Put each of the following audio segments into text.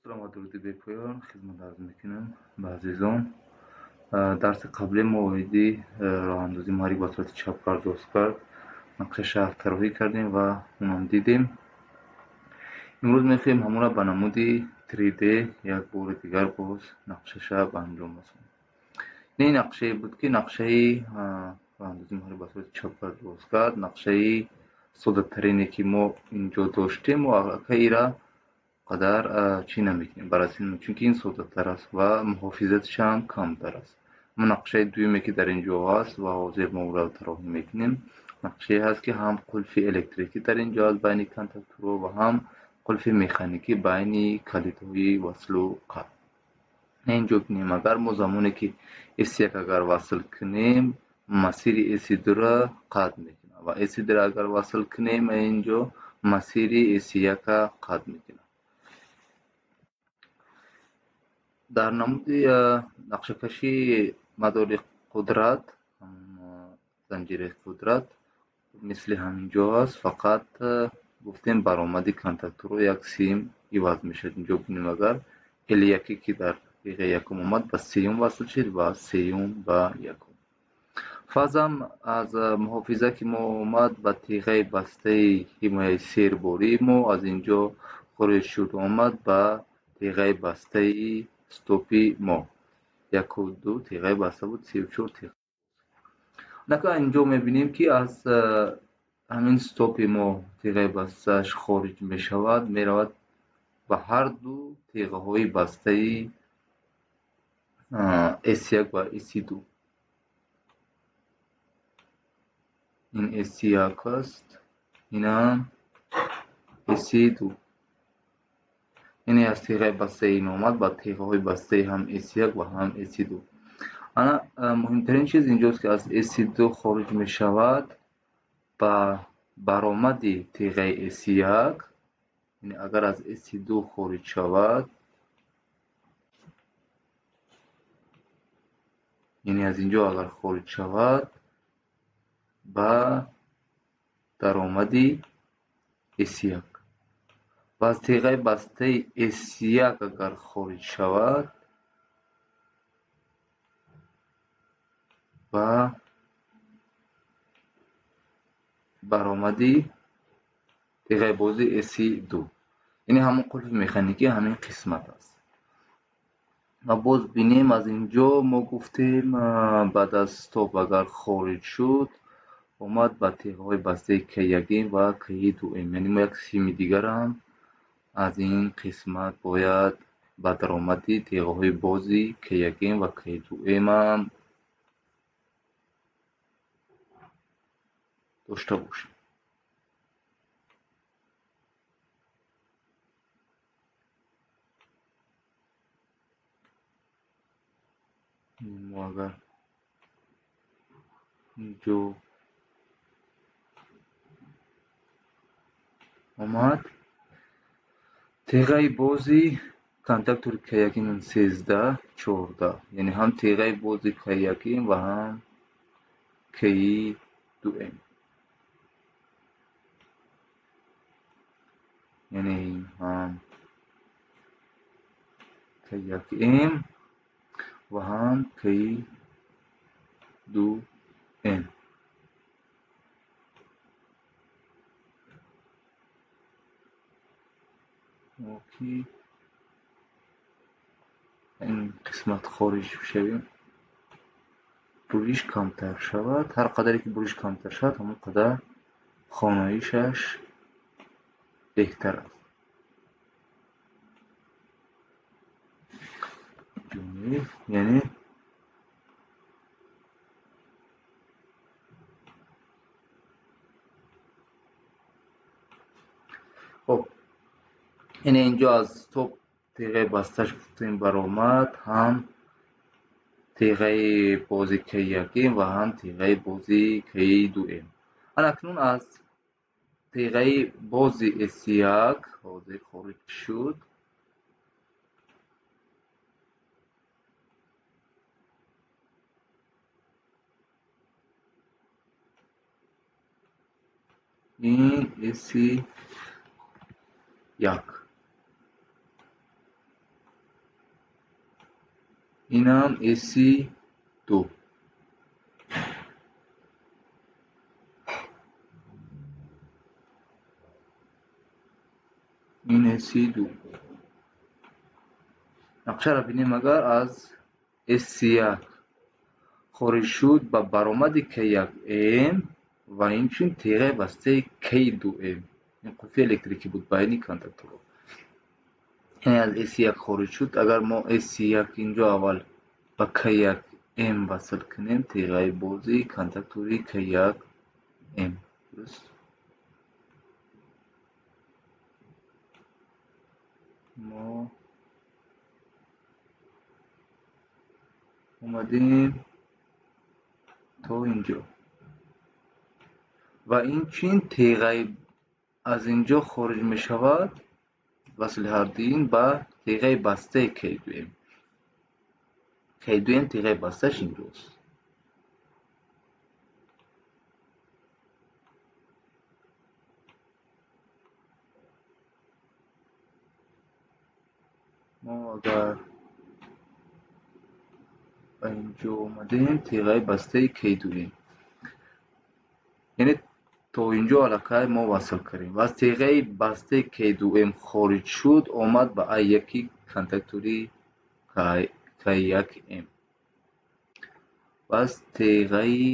Салом ва дуруди бепоён хизмат арз мекунам ба азизон. Дарси қаблӣ мо оиди роҳандозии муҳаррик ба сурати чапкард росткард нақшаи шаҳр тарроҳӣ кардем ва онам дидем. Имрӯз мехоҳем ҳамонро ба намуди 3D як бори дигар боз нақшаша ба анҷом расонем. Ин нақшае буд, ки нақшаи роҳандозии муҳаррик ба сурати чапкард росткард, нақшаи соддатарине, ки мо инҷо доштем, мо аллакай ира қадар чӣ намекунем, баррасӣ намекунем, чунки ин соддатар аст ва муҳофизаташ ҳам камтар аст. Ама нақшаи дуюме, ки дар ин ҷо ҳаст ва ҳозир мо ӯро тарроҳӣ мекунем, нақшае ҳаст, ки ҳам қулфи электрикӣ дар ин ҷо аст байни контакторҳо ва ҳам қулфи механикӣ байни калидҳои васлу қатъ. Ин ҷо бинем, агар мо замоне ки S1 агар васл кунем, масири S2-ро қатъ мекунад ва S2-ро агар васл кунем, ин ҷо масири S1-ро қатъ мекунад. Дар намуди нақшакашии мадори қудрат, занҷираи қудрат мисли ҳамин ҷо аст, фақат гуфтем баромади контакторҳо як сим иваз мешавад. Инҷо бинем, агар L1, ки дар дақиқаи якум омад, ба сеюм васл шуд ва сеюм ба якум. Фазам аз муҳофиза, ки мо омад ба тиғаи бастаи ҳимояи сербории мо, аз инҷо хориҷ шуд, омад ба тиғаи бастаи стопи мо. Яку ду тиғаи баста буд, сею чор тиға. Нака инҷо мебинем, ки аз ҳамин стопи мо тиғаи бастааш хориҷ мешавад, меравад ба ҳар ду тиғаҳои бастаи S1 ва S2. Ин S1 аст, инам S2. Яъне аз тиғаи бастаи ин омад ба тиғаҳои бастаи ҳам S1 ва ҳам S2. Ана муҳимтарин чиз инҷост, ки аз S2 хориҷ мешавад ба баромади тиғаи S1, яъне агар аз S2 хориҷ шавад, яъне аз инҷо агар хориҷ шавад ба даромади S1 ва аз тиғаи бастаи S1 агар хориҷ шавад ба баромади тиғаи бози S2. Яъне ҳамон қулфи механикӣ ҳамин қисмат аст. Ва боз бинем, аз инҷо мо гуфтем, баъд аз стоп агар хориҷ шуд, омад ба тиғаҳои бастаи К1 ва К2М. Яъне мо як сими дигарам аз ин қисмат бояд ба даромади тиғаҳои бози К1 ва К2М ҳам дошта бошем. Мо агар инҷо омад тиғаи бози контактори К1 13 14, яъне ҳам тиғаи бози К1 ва ҳам К2М. Яъне ҳам К1М ва ҳам К2М. Ки ин қисмат хориҷ шавем, буриш камтар шавад. Ҳар қадаре ки буриш камтар шавад, ҳамон қадар хоноишаш беҳтар аст. Яъне хоб, яъне инҷо аз стоп тиғаи бастааш гуфтем баромад, ҳам тиғаи бози К1 ва ҳам тиғаи бози К2М. Ана акнун аз тиғаи бози S1 ҳозир хориҷ шуд. Ин S1. Инам S2. Ин S2. Нақшаро бинем, агар аз S1 хориҷ шуд ба баромади K1M ва инчунин теғаи бастаи K2M. Ин қулфи электрикӣ буд байни контакторҳо. Яъне аз S1 хориҷ шуд. Агар мо S1 инҷо аввал ба K1M васл кунем, теғаи бози контактори K1M. Дуруст? Мо омадем то инҷо. Ва инчунин теғаи аз инҷо хориҷ мешавад васли ҳардуин ба теғаи бастаи K2M. K2M теғаи бастааш инҷост. Мо агар ба инҷо омадем, теғаи бастаи K2M. Яъне то инҷо аллакай мо васл кардем. Ва аз теғаи бастаи K2M хориҷ шуд, омад ба A1 контактори K1M. Ва аз теғаи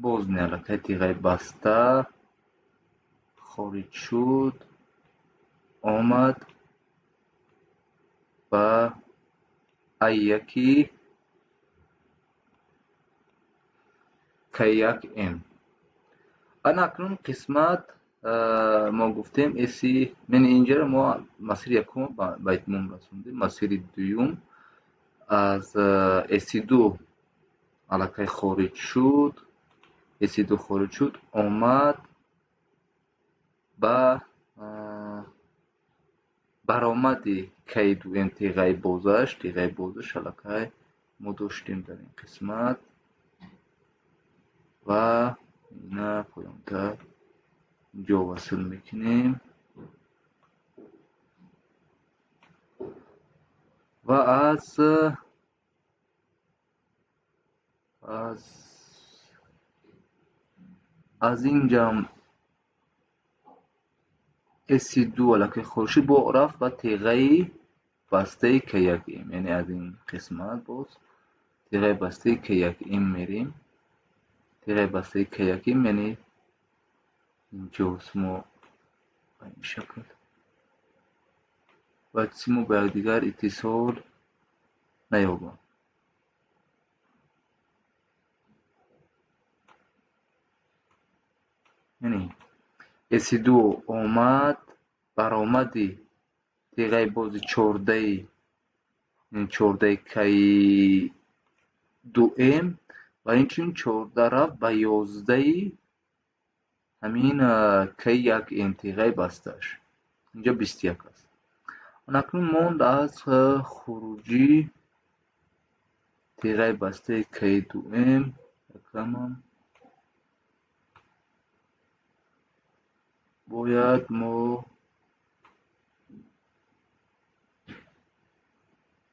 боз не, аллакай теғаи баста хориҷ шуд, омад ба A1 K1M. Ана акнун қисмат мо гуфтем S, яъне инҷаро мо масири якум ба итмом расондем. Масири дуюм аз S2 аллакай хориҷ шуд, S2 хориҷ шуд, омад ба баромади K2M теғаи бозаш, теғаи бозаш аллакай мо доштем дар ин қисмат ва ина поёнтар инҷо васл мекунем ва аз инҷам S2 аллакай хориҷ шуд, бо рафт ба теғаи бастаи K1M. Яъне аз ин қисмат боз теғаи бастаи K1M мерем. Теғаи бастаи K1M яъне инҷост мо ба ин шакл бояд симо ба якдигар иттисол наёбанд. Яъне S2 омад баромади теғаи бози чордаи K2M ва инчунин 14 рафт ба 11 ҳамин K1M теғаи бастааш. Инҷо 21 аст. Акнун монд аз хуруҷи теғаи бастаи K2M якамам бояд мо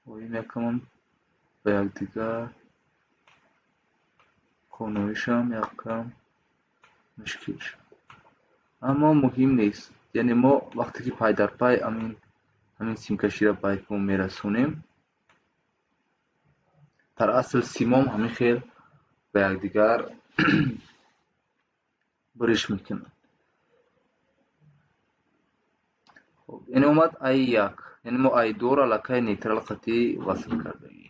оим якамам ба якдигар хоноишам якам мушкил шуд. Аммо муҳим нест. Яъне мо вақте ки пай дар пай ҳамин симкаширо ба итмом мерасонем, дар асл симом ҳамин хел ба якдигар буриш мекунанд. Яъне омад A1, яъне мо A2-ро аллакай нейтрал қатъӣ васл кардагӣ.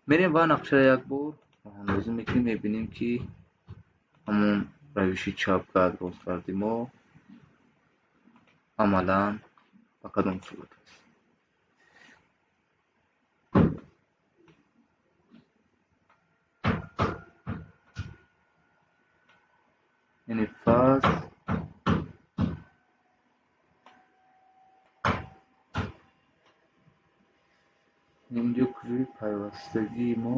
Мерем ва нақшаро як бор роҳандозӣ мекунем, мебинем ки ҳамон равиши чапгард ростгарди мо амалан ба кадом сурат аст. Яъне фаз инҷо куҷои пайвастагии мо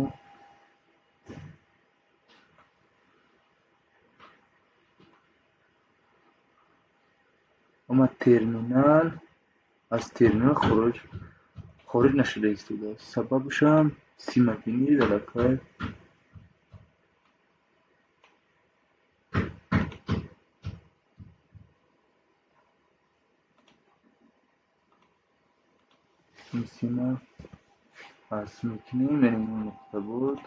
Аммо терминал аз терминал хориҷ нашуда истодааст. Сабабашам сима бинед аллакай ин сима ҳазф мекунем, яъне ин нуқта буд.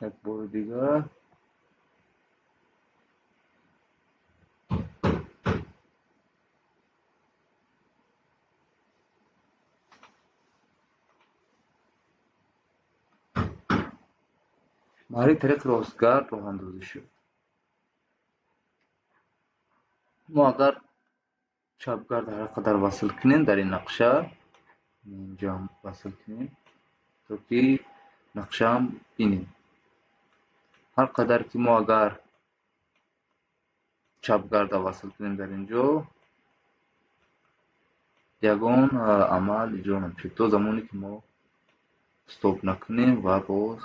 Як бори дигар муҳаррик тариқи ростгард роҳандозӣ шуд. Мо агар чапгард ҳар қадар васл кунем дар ин нақша, инҷо васл кунем, то ки нақшаам бинем. Ҳар қадар ки мо агар чапгарда васл кунем дар инҷо, ягон амал иҷро намешавад то замоне ки мо стоп накунем ва боз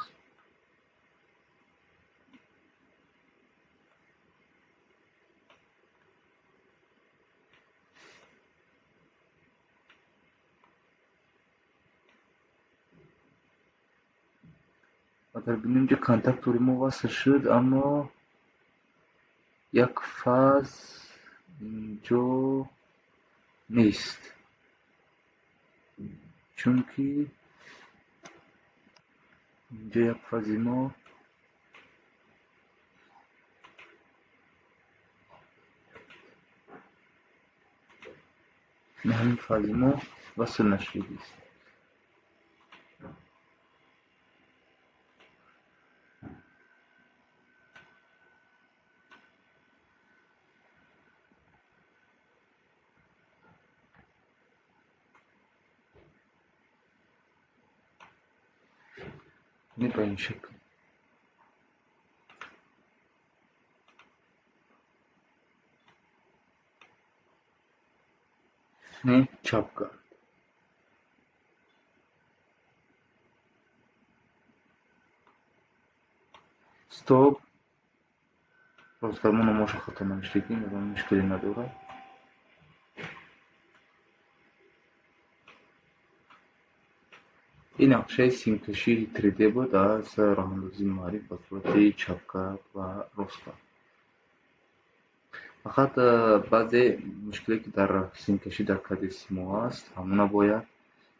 агар бинем ҷо контактори мо васл шуд, аммо як фаз инҷо нест, чунки инҷо як фази мо ҳамин фази мо васл нашудааст. Ба ин шакл не чапгард. Стоп. Ростгард мо номоша хато навиштагим, ягон мушкиле надорад. Ин нақшаи симкашии 3D буд аз роҳандозии муҳаррик ба сурати чапгард ва ростгард. Фақат баъзе мушкиле ки дар симкашӣ дар кади симо аст, ҳамона бояд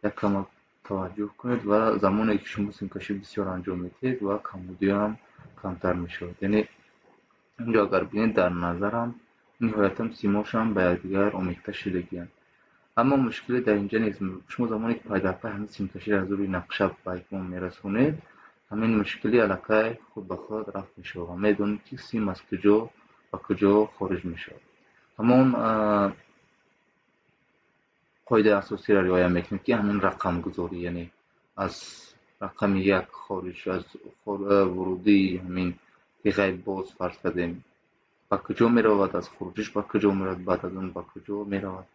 як камак таваҷҷӯҳ кунед ва замоне ки шумо симкашӣ бисёр анҷом медиҳед ва камбудиам камтар мешавад. Яъне инҷо агар бинед, дар назарам ниҳоятам симошам ба якдигар омехта шудагианд. Аммо мушкиле дар инҷа нест. Шумо замоне ки пайдарпай ҳамин симкаширо аз рӯи нақша ба итмом мерасонед, ҳамин мушкили аллакай худ ба худ рафт мешавад ва медонед ки сим аз куҷо ба куҷо хориҷ мешавад. Ҳамон қоидаи асосиро риоя мекунед, ки ҳамин рақамгузорӣ, яъне аз рақами як хориҷ аз вурудии ҳамин тиғаи боз фарз кардем ба куҷо меравад, аз хуруҷиш ба куҷо меравад, баъд аз он ба куҷо меравад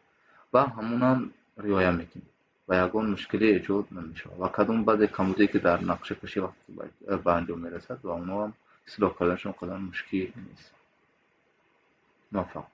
ва ҳамонам риоя мекунед ва ягон мушкиле эҷод намешавад. Ва кадом баъзе камбудие ки дар нақшакашӣ вақте ба анҷом мерасад ва онҳоам ислоҳ карданашон қадар мушкил нест. Муваффақ.